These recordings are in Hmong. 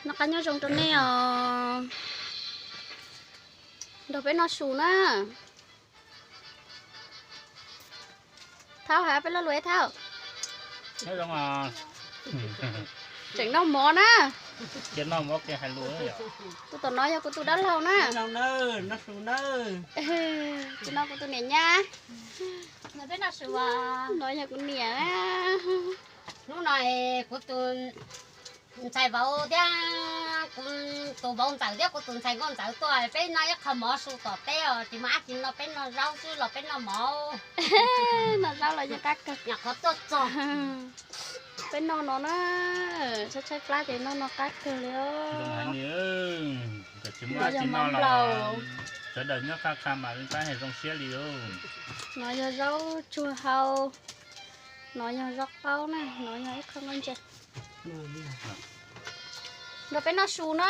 Noj qab nyob zoo rau nej os. Nrog peb noj su na. Thaub, hais peb lo lus Thaub. Tseem noj mov na. Tus tom no yog kuv tus dab laug na. Tus no kuv tus niam nyab. No yog kuv niam na. Hnub no kuv tus ntxhais vauv thiab, kuv tus vauv ntxawm thiab kuv tus ntxhais nkauj ntxawm tuaj, peb noj ib qho mov su tom teb os, tsis muaj dab tsi noj, peb noj zaub xwb los peb noj mov. Noj zaub los yeej qab kawg. Nyuam qhuav tuaj txog. Peb noj no na, tshaib tshaib plab ces noj no qab kawg li os. Tsis muaj dab tsi noj los sawv daws nyob qab qha mas pab hais zoo siab li os. No yog zaub tsuag hau, no yog zaub qaub na, no yog ib qho nqaij ntses. Nrog peb noj su na.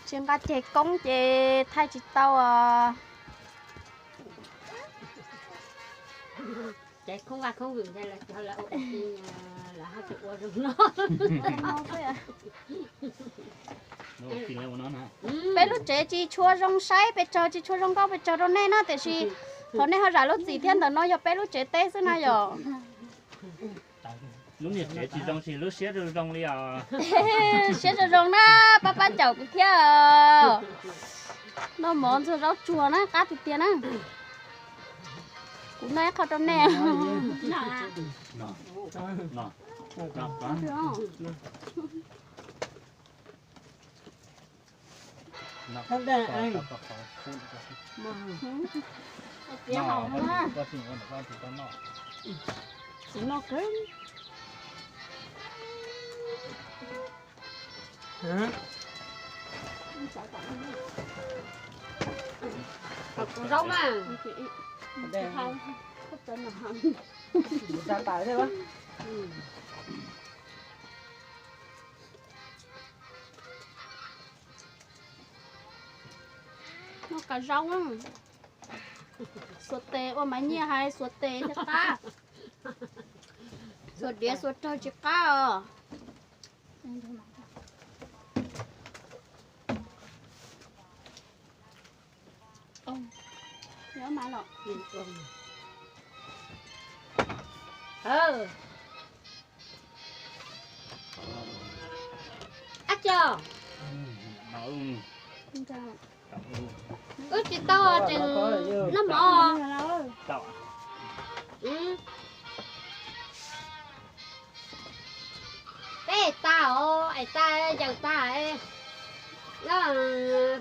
Tsis nqa ceg koob ces thaij tsis tau os. Peb lub tsev tsis tshua zoo saib pes tsawg, tsis tshua zoo nkauj pes tsawg rau nej na, tiam sis thaum nej ho zam lub txim thiab ntawm no yog peb lub tsev teb xwb na yom. Lub niag tsev tsis zoo, lub siab zoo zoo li os. Siab zoo zoo na, pab pab caum kuv thiab. Noj mov ntxuag zaub tsuag na, qab tiag tiag na. Kuv noj ib qho rau nej. Kuv zaub na. Noj qab zaub, xuas tes ua Maiv Nyiaj hais, xuas tes thiaj qab. Xuas diav xuas rog tsis qab os. Ab co, wb tsis tau tseem noj mov. Peb es tas os, es tas yaws tas.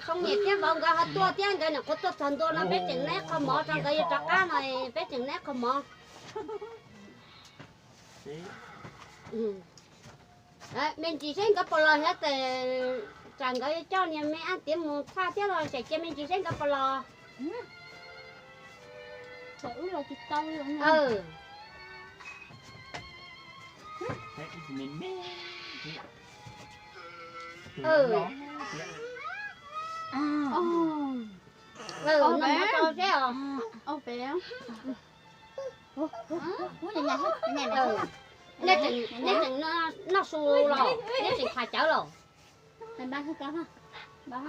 Foob niam thiab vauv nkawd ho tuaj thiab, nkawd nyuam qhuav tuaj txog ntua no peb tseem noj qho mov rau nkawd yuav rov qab no, peb tseem noj qho mov. Me ntsis seb nkawd puas los thiab tes, tsam nkawd yuav coj niag me ab tiav mus txhaj thiab los tsam cia me ntsis seb nkawd puas los. Noj mov rau seb os. Nej tseem noj su los nej tseem tham cawv los? Noj mov tso, noj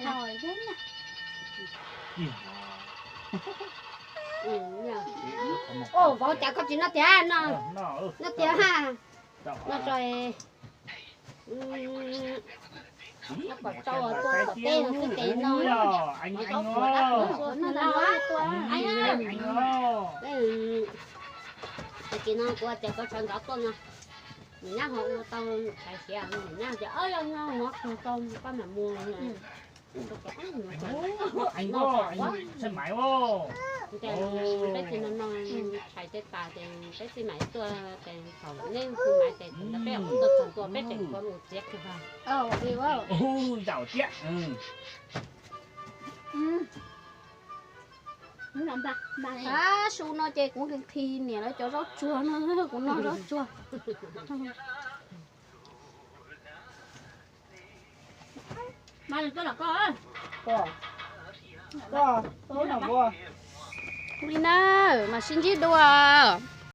mov tso. Vauv, cas koj tsis noj tiag, noj tiag. Noj tso. Noj kom tsau tuaj tom teb no xwb ces no. Tag kis no kuv tias koj sawv ntxov tuaj no, niam nyab ho ua tau tshais siav, niam nyab tias, Yog no mov kawg tau koj mam mus. Peb tsis no no tshais tej tas ces peb txij mam tuaj ces thaum nej hu mas ces peb tuaj txog ntua peb tseem kua mus txiav kiag. Zaum thiab. Ab, su no ces kuv nqhis nqhis niam lawv cov zaub tsuag no, kuv noj zaub tsuag. Li na, mas sib ntsib dua.